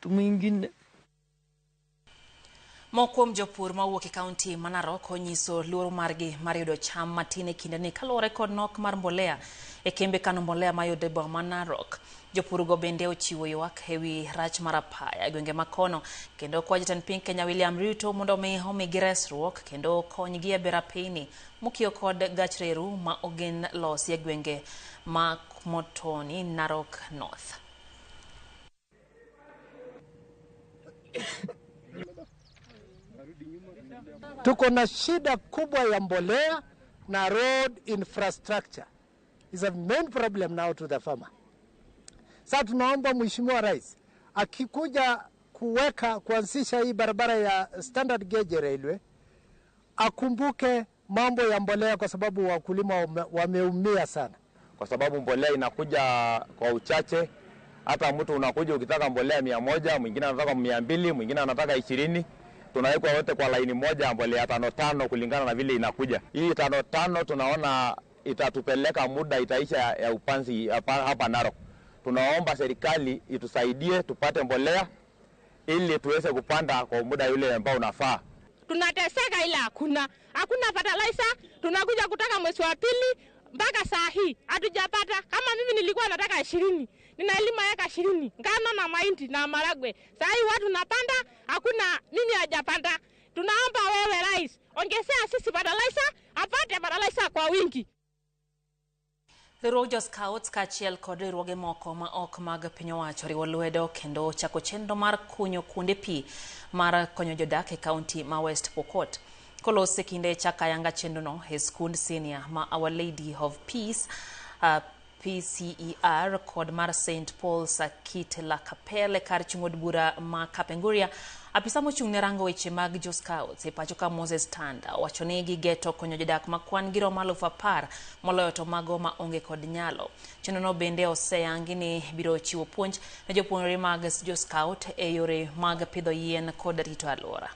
mtu mwingine. Moko kuom jopur mawuok e kaunti ma Narok onyiso luoro margi mar yudo cham matin e kindeni kaluwore kod nok mar mbolea e kembe kano mbolea mayudore e boma ma Narok. Jopurgo bende ochiwo ywak ewi rach mar apaya e gwenge ma kono kendo kwa jatend piny Kenya William Ruto mondo omi omigi resruok kendo konygi e bero apeyni mokiewo kod gach reru ma ogen losi e gwenge ma Motoni, Narok North. Tuko na shida kubwa ya mbolea na road infrastructure is a main problem now to the farmer. Sasa tunaomba Mheshimiwa Rais akikuja kuweka kuanzisha hii barabara ya standard gauge railway akumbuke mambo ya mbolea, kwa sababu wakulima wameumia sana, kwa sababu mbolea inakuja kwa uchache. Hata mtu unakuja ukitaka mbolea 100, mwingine anataka 200, mwingine anataka 20. Tunawekwa wote kwa laini moja mbolea 5 kulingana na vile inakuja. Hii 5 tunaona itatupeleka muda, itaisha ya upanzi hapa Narok. Tunaomba serikali itusaidie tupate mbolea ili tuweze kupanda kwa muda yule ambao unafaa. Tunateseka ila hakuna fertilizer. Tunakuja kutoka mwezi wa pili mpaka saa hii hatujapata. Kama mimi nilikuwa nataka 20, ninalima eka 20, ngano na mahindi na maragwe. Saa hii watu napanda, hakuna mimi hajapanda. Tunaomba wewe Rais, ongezea sisi fertilizer, apate fertilizer kwa wingi. Riwruog jo Scouts kaachiel kod riwruoge moko ma ok mag piny owacho oriwo lwedo kendo chako chenro mar kunyo kuonde pi mar konyo jodak e kaunti ma West Pokot. Kolos e kinde chak ayanga chenrono e skund senior ma Our Lady of Peace PCER kod mar St Paul's Kitla kar chung' od bura ma Kapenguria. Apisa mochung' ne rango weche mag jo Scouts e pacho ka Moses Tanda owacho ni gigeto konyo jodak ma kwan gi romo 10,000 moloyo to mago ma onge kod nyalo. Chenrono bende oseyangi ni biro chiwo puonj ne jopuonjre mag jo Scout e yore mag pidho yien kod rito alwora.